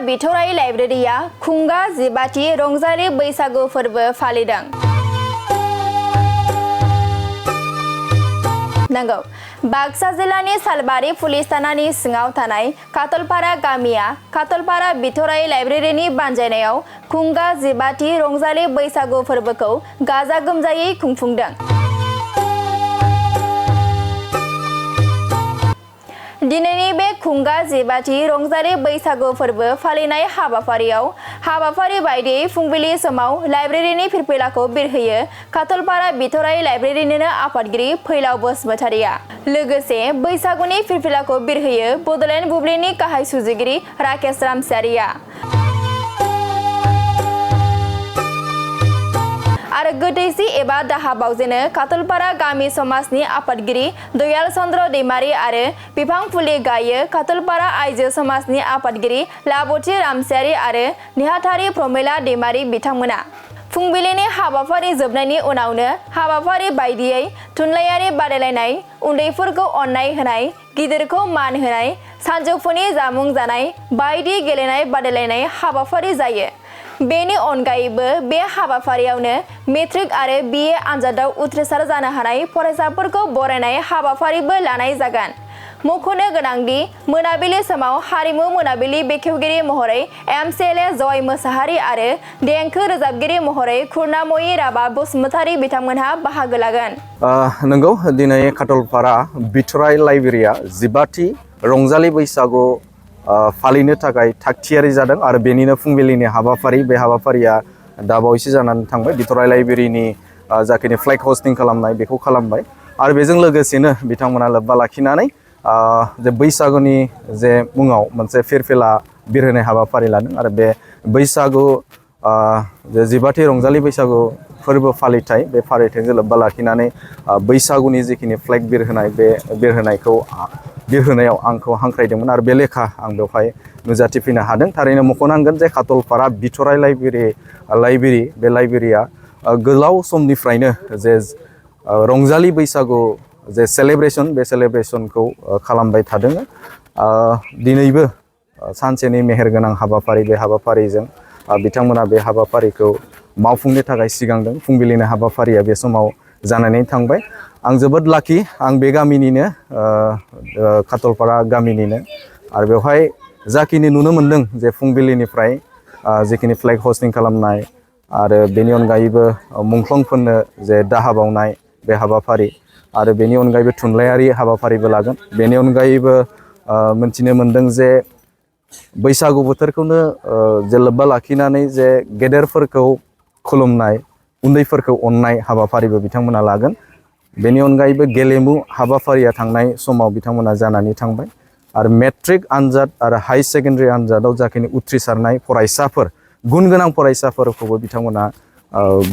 बिथराइ Liberia Khunga 15थि रंजालि बैसागु फोरबो फालिदों। नंगौ, बाक्सा जिल्लानि सालबारि पुलिस थानानि सिङाव थानाय काटलपारा गामिया काटलपारा बिथराइ लाइब्रेरिनि बानजायनायाव खुंगा 15थि रंजालि बैसागु फोरबोखौ गाजा गोमजायै खुंफुंदों। दिनैनि बे खुंगा 15थि रंजालि बैसागु फोरबो फालिनाय हाबाफारि बायदियै फुंबिलि समाव लाइब्रेरिनि फिरफिलाखौ बिरहोयो काटलपारा बिथराइ लाइब्रेरिनिनो आफादगिरि फैलाव बसुमतारिया। लोगोसे बैसागुनि फिरफिलाखौ बिरहोयो बड'लेण्ड बुब्लिनि गाहाय सुजुगिरि राकेश रामसियारिया। आरो गोथैसि एबा दाहा बावजेनो काटलपारा गामि समाजनि आफादगिरि दयाल चन्द्र दैमारि आरो बिफां फुलि गायो काटलपारा आइजो समाजनि आफादगिरि लाबथि रामसियारि आरो नेहाथारि प्रमिला दैमारि बिथांमोना। फुंबिलिनि हाबाफारि जोबनायनि उनावनो हाबाफारि बायदियै थुनलाइयारि बादायलायनाय, उन्दैफोरखौ अननाय होनाय, गिदिरखौ मान होनाय, सानजौफुनि जामुं जानाय बायदि गेलेनाय बादायलायनाय हाबाफारि जायो। बेनि अनगायैबो बे हाबाफारियावनो मेट्रिक आरो BA आनजादाव उथ्रिसार जानो हानाय फरायसाफोरखौ बरायनाय हाबाफारिबो लानाय जागोन। मख'नो गोनांदि मोनाबिलि समाव हारिमु मोनाबिलि बेखेवगिरि महरै MCLA जय मोसाहारि आरो देंखो रोजाबगिरि महरै खुरनामयी राभा बसुमतारि बिथांमोनहा बाहागो लागोन। नंगौ, दिनै काटलपारा बिथराइ लाइब्रेरिया 15थि रंजालि बैसागु फालिनो थाखाय थागथियारि जादों आरो बेनिनो फुंबिलिनि हाबाफारि, बे हाबाफारिया दाबावैसो जानानै थांबाय। बिथराइ लाइब्रेरिनि जाखिनि फ्लेग हस्टिं खालामनाय बेखौ खालामबाय आरो बेजों लोगोसेनो बिथांमोना लोब्बा लाखिनानै जे बैसागुनि जे मुङाव मोनसे फिरफिला बिरहोनाय हाबाफारि लादों आरो बे बैसागु जे 15थि रंजालि बैसागु फोरबो फालिथाय, बे फालिथायजों लोब्बा लाखिनानै बैसागुनि जिखिनि फ्लेग बिरहोनाय, बे बिरहोनायाव आंखौ हांख्रायदोंमोन आरो बे लेखा आं बेवहाय नुजाथिफैनो हादों। थारैनो मख'नांगोन जे काटलपारा बिथराइ लाइब्रेरि बे लाइब्रेरिया गोलाव समनिफ्रायनो जे रंजालि बैसागु जे सेलेब्रेसन, बे सेलेब्रेसनखौ खालामबाय थादों। दिनैबो सानसेनि मेहेरगोनां हाबाफारि, बे हाबाफारिजों बिथांमोना बे हाबाफारिखौ मावफुंनो थाखाय सिगांदों। फुंबिलिनि हाबाफारिया बे समाव जानानै थांबाय। आं जोबोद लाखि, आं बे गामिनिनो काटलपारा गामिनिनो आरो बेवहाय जाखिनि नुनो मोनदों जे फुंबिलिनिफ्राय जिखिनि फ्लेग हस्टिं खालामनाय आरो बेनि अनगायैबो मुंख्लंफोरनो जे दाहा बावनाय बे हाबाफारि आरो बेनि अनगायैबो थुनलाइयारि हाबाफारिबो लागोन। बेनि अनगायैबो मिथिनो मोनदों जे बैसागु बोथोरखौनो जे लोब्बा लाखिनानै जे गेदेरफोरखौ खुलुमनाय, उन्दैफोरखौ अननाय हाबाफारिबो बिथांमोना लागोन। बेनि अनगायैबो गेलेमु हाबाफारिया थांनाय समाव बिथांमोना जानानै थांबाय आरो मेट्रिक आनजाद आरो हाई सेकेन्डारि आनजादाव जाखिनि उथ्रिसारनाय फरायसाफोर, गुन गोनां फरायसाफोरखौबो बिथांमोना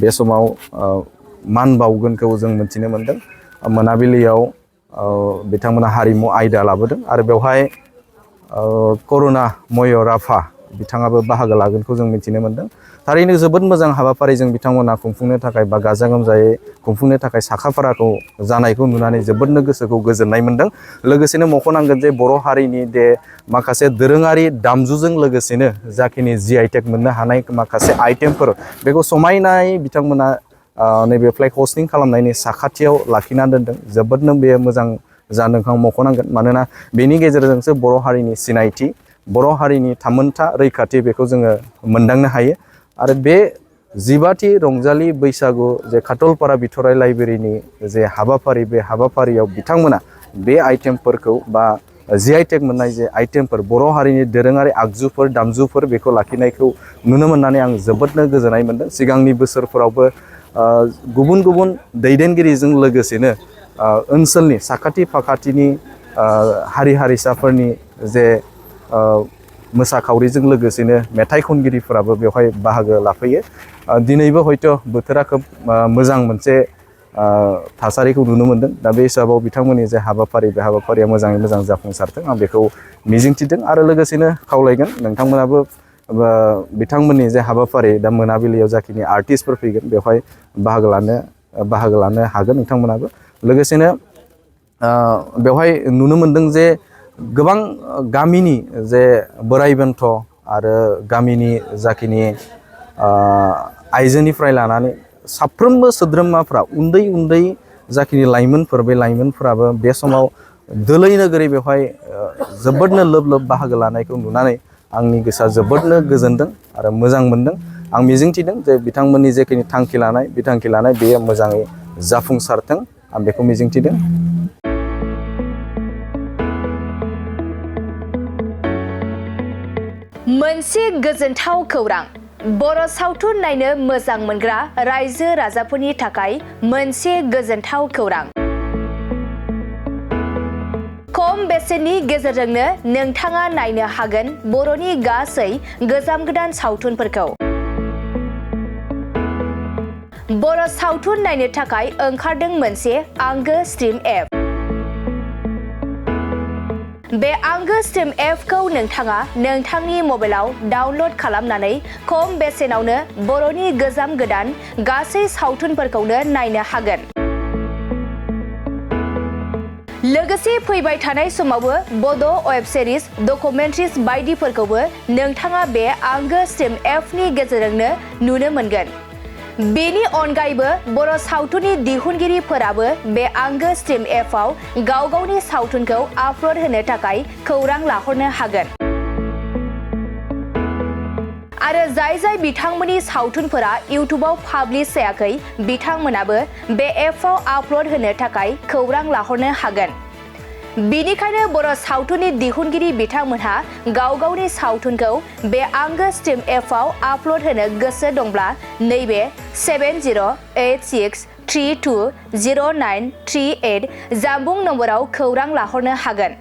बे समाव मान बावगोनखौ जों मिथिनो मोनदों। मोनाबिलियाव बिथांमोना हारिमु आयदा लाबोदों आरो बेवहाय करुणा मय राभा बिथाङाबो बाहागो लागोनखौ जों मिथिनो मोनदों। थारैनो जोबोद मोजां हाबाफारिजों बिथांमोना खुंफुंनो थाखाय बा गाजा गोमजायै खुंफुंनो थाखाय साखाफाराखौ जानायखौ नुनानै जोबोदनो गोसोखौ गोजोननाय मोनदों। लोगोसेनो मख'नांगोन जे बर' हारिनि जे माखासे दोरोङारि दामजुजों लोगोसेनो जाखिनि GI टेग मोननो हानाय माखासे आइटेमफोर, बेखौ समायनायै बिथांमोना नैबे फ्लेग हस्टिं खालामनायनि साखाथियाव लाखिना दोनदों। जोबोदनो बेयो मोजां जादों मख'नांगोन, मानोना बेनि गेजेरजोंसो बर' हारिनि सिनायथि, बर' हारिनि थामोनथा रैखाथि बेखौ जोङो मोनदांनो हायो। आरो बे 15थि रंजालि बैसागु जे काटलपारा बिथराइ लाइब्रेरिनि जे हाबाफारि, बे हाबाफारियाव बिथांमोना बे आइटेमफोरखौ बा GI टेग मोननाय जे आइटेमफोर, बर' हारिनि दोरोङारि आगजुफोर, दामजुफोर, बेखौ लाखिनायखौ नुनो मोननानै आं जोबोदनो गोजोननाय मोनदों। सिगांनि बोसोरफोरावबो गुबुन गुबुन दैदेनगिरिजों लोगोसेनो ओनसोलनि साखाथि फाखाथिनि हारि हारिसाफोरनि जे मोसाखावरिजों लोगोसेनो मेथाइ खनगिरिफोराबो बेवहाय बाहागो लाफैयो। दिनैबो हयथ' बोथोरा खोब मोजां मोनसे थासारिखौ नुनो मोनदों। दा बे हिसाबाव बिथांमोननि जे हाबाफारि, बे हाबाफारिया मोजाङै मोजां जाफुंसारथों आं बेखौ मिजिंथिदों आरो लोगोसेनो खावलायगोन नोंथांमोनाबो बिथांमोननि जे हाबाफारि, दा मोनाबिलियाव जाखिनि आर्टिस्टफोर फैगोन बेवहाय बाहागो लानो हागोन नोंथांमोनाबो। लोगोसेनो बेवहाय नुनो मोनदों जे गोबां गामिनि जे बोराइ बेन्थ आरो गामिनि जाखिनि आइजोनिफ्राय लानानै साफ्रोमबो सोद्रोमाफ्रा उन्दै उन्दै जाखिनि लाइमोनफोर बे लाइमोनफोराबो बे समाव दोलै नोगोरै बेवहाय जोबोदनो लोब लोब बाहागो लानायखौ नुनानै आंनि गोसोआ जोबोदनो गोजोनदों आरो मोजां मोनदों। आं मिजिंथिदों जे बिथांमोननि जेखिनि थांखि लानाय बेयो मोजाङै जाफुंसारथों आं बेखौ मिजिंथिदों। मोनसे गोजोनथाव खौरां बर' सावथुन नायनो मोजां मोनग्रा रायजो राजाफोरनि थाखाय मोनसे गोजोनथाव खौरां। खम बेसेननि गेजेरजोंनो नोंथाङा नायनो हागोन बर'नि गासै गोजाम गोदान सावथुनफोरखौ। बर' सावथुन नायनो थाखाय ओंखारदों मोनसे आंगो स्ट्रिम एप। बे आंगो स्ट्रिम एपखौ नोंथाङा नोंथांनि मबाइलाव डाउनल'ड खालामनानै खम बेसेनावनो बर'नि गोजाम गोदान गासै सावथुनफोरखौनो नायनो हागोन। लोगोसे फैबाय थानाय समावबो बड' वेब सिरिज, डकुमेन्ट्रिज बायदिफोरखौबो नोंथाङा बे आंगो स्ट्रिम एपनि गेजेरजोंनो नुनो मोनगोन। बेनि अनगायैबो बर' सावथुननि दिहुनगिरिफोराबो बे आंगो स्ट्रिम एपआव गाव गावनि सावथुनखौ आपल'ड होनो थाखाय खौरां लाहरनो हागोन। आरो जाय बिथांमोननि सावथुनफोरा इउटुबाव पाब्लिश जायाखै बिथांमोनाबो बे एपआव आपल'ड होनो थाखाय खौरां लाहरनो हागोन। बेनिखायनो बर' सावथुननि दिहुनगिरि बिथांमोनहा गाव गावनि सावथुनखौ बे आंगो स्ट्रिम एपआव आपल'ड होनो गोसो दंब्ला नैबे 7086320938 जानबुं नम्बराव खौरां लाहरनो हागोन।